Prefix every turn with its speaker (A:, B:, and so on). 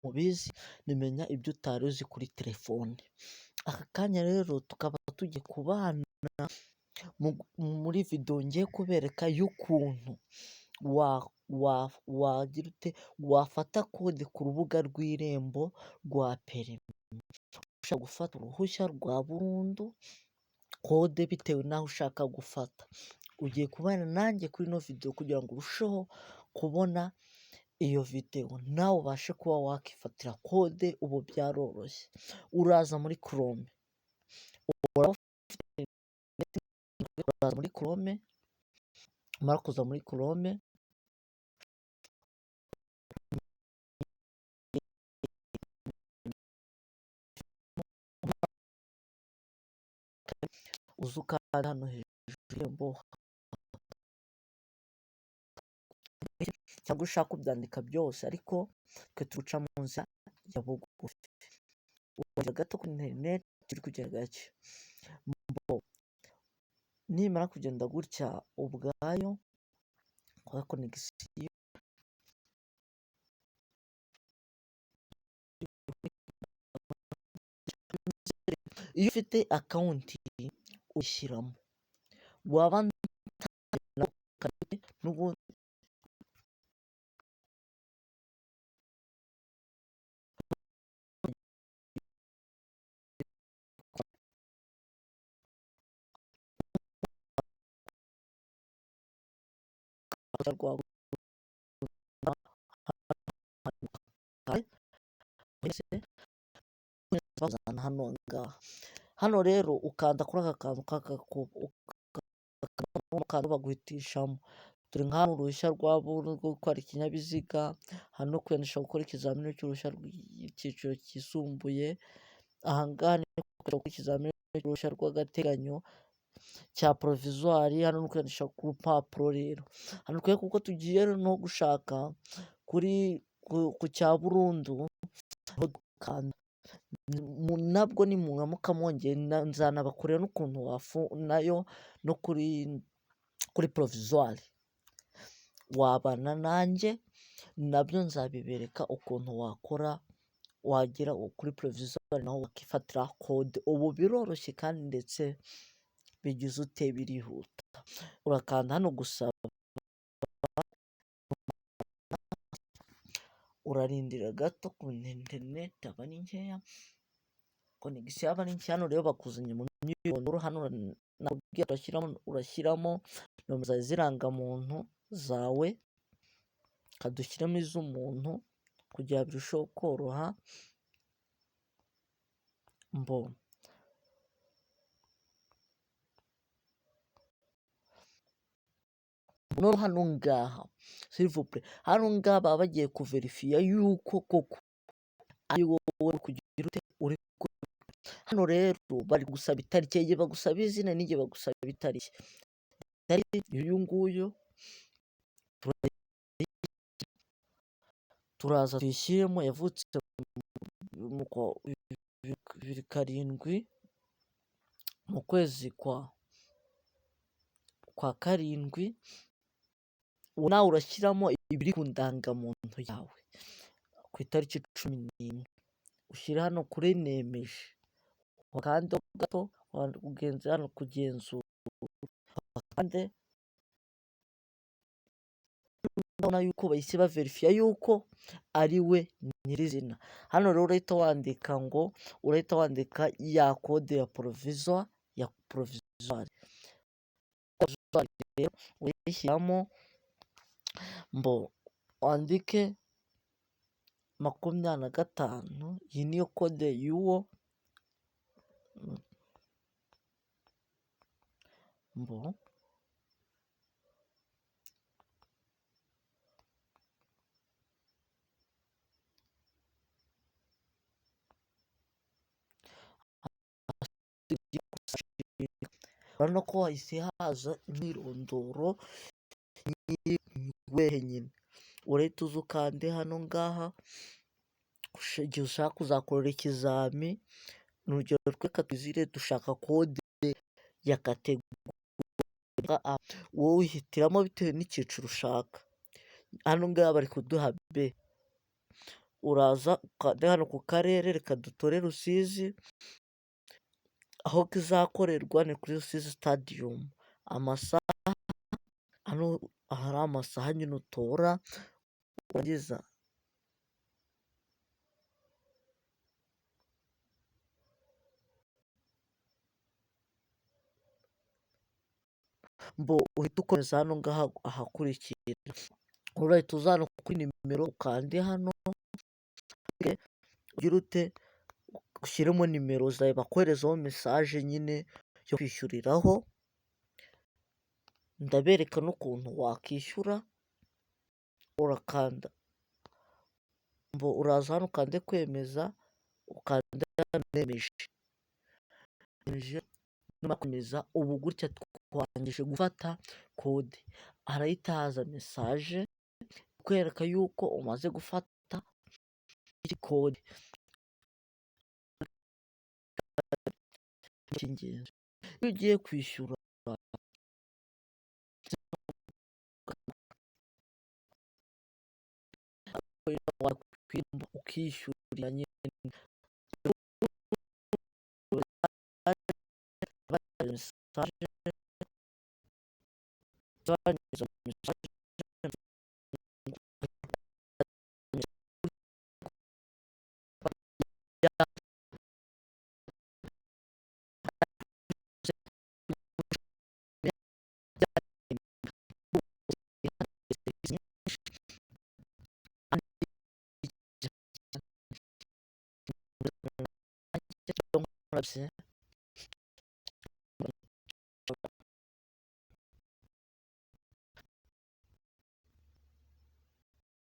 A: Mubizi nimenya ibyo utari uzi kuri telefone. Aka kanya rero tukaba tugiye kubana muri video ngiye kubereka y'ukuntu wagira ute wafata kode ku rubuga rw'Irembo rwa perimi. Ushaka gufata uruhushya rwa burundu, kode bitewe n'aho ushaka gufata. Ugiye kubana nanjye kuri ino video kugira ngo urusheho kubona iyo video, nawe ubashe kuba wakifatira kode. Ubu byaroroshye. Uraza muri Chrome, uraza muri Chrome, umara kuza muri Chrome uze ukande hano hejuru Irembo, cyangwa ushaka kubyandika byose, ariko twe tuca mu nzira ya bugufi. Uragenda gato kuri interineti, uri kugenda gake. Nimara kugenda gutya ubwayo kwa connexion, iyo ufite account ushyiramo, waba n'ubundi hano ngaha. Hano rero ukanda kuri aka kantu k'agakubo baguhitishamo. Dore nka hano uruhushya rwa burundu rwo gutwara ikinyabiziga, hano kwiyandikisha gukora ikizamini cy'uruhushya rw'icyiciro cyisumbuye, aha ngaha ni gukora ikizamini cy'uruhushya rw'agateganyo cya provisoire, hano ni ukwiyandikisha ku rupapuro rero. Hano twe kuko tugiye no gushaka kuri ku cya burundu, nabwo nimuramuka mwongeye nzanabakorera n'ukuntu nayo no kuri provisoire. Wabana nanjye nabyo nzabibereka ukuntu wakora wagera kuri provisoire naho wakifatira kode. Ubu biroroshye kandi ndetse bigize ute birihuta. Urakanda hano gusaba, urarindira gato ku interineti aba ari nkeya, connexion aba ari nke. Hano rero bakuzanye mu myirondoro, hano nakubwiye urashyiramo nomero zawe z'irangamuntu zawe, kadushyiremo iz'umuntu kugira birusheho koroha. Mbo noneho hano ngaha, s'il vous plaît, hano ngaha baba bagiye kuverifiya yuko koko ari wowe uri kugira ute uri. Hano rero bari gusaba itariki, igihe bagusaba izina n'igihe bagusaba itariki. Uyu nguyu turaza tuyishyiremo, yavutse mu kwa 7, mu kwezi kwa karindwi. Nawe urashyiramo ibiri ku ndangamuntu yawe ku itariki 11, ushyire hano kuri nemeje, ukandeho gato ugenze hano kugenzura, ukande, urabona yuko bahise baverifiya yuko ari we nyirizina. Hano rero urahita wandika ngo urahita wandika ya kode ya provisoire, ya provisoire rero uyishyiramo, mbo wandike 25, iyi niyo kode y'uwo mbo. Urabona ko hahise haza imyirondoro wenyine. Urahita uza ukande hano ngaha igihe ushaka kuzakorera ikizami. Ni urugero reka twizire dushaka kode ya catégorie A, wowe wihitiramo bitewe n'icyiciro ushaka. Hano ngaha bari kuduha B. Uraza ukande hano ku karere, reka dutore Rusizi, aho kizakorerwa ni kuri Rusizi Stadium. Amasaha hano hari amasaha nyine utora, warangiza mbo uhita ukomeza hano ngaha ahakurikira. Urahita uza hano kuri nimero, ukande hano, ugire ute? Ushyiremo nimero zawe, bakoherezeho message nyine yo kwishyuriraho. Ndabereka n'ukuntu wakishyura, urakanda mbo uraza hano ukande kwemeza, ukande hano nemeje. Numara kwemeza, ubu gutya twarangije gufata kode. Harahita haza message ikwereka yuko umaze gufata kode. Icy'ingenzi, iyo ugiye kwishyura ukishyurira nyine.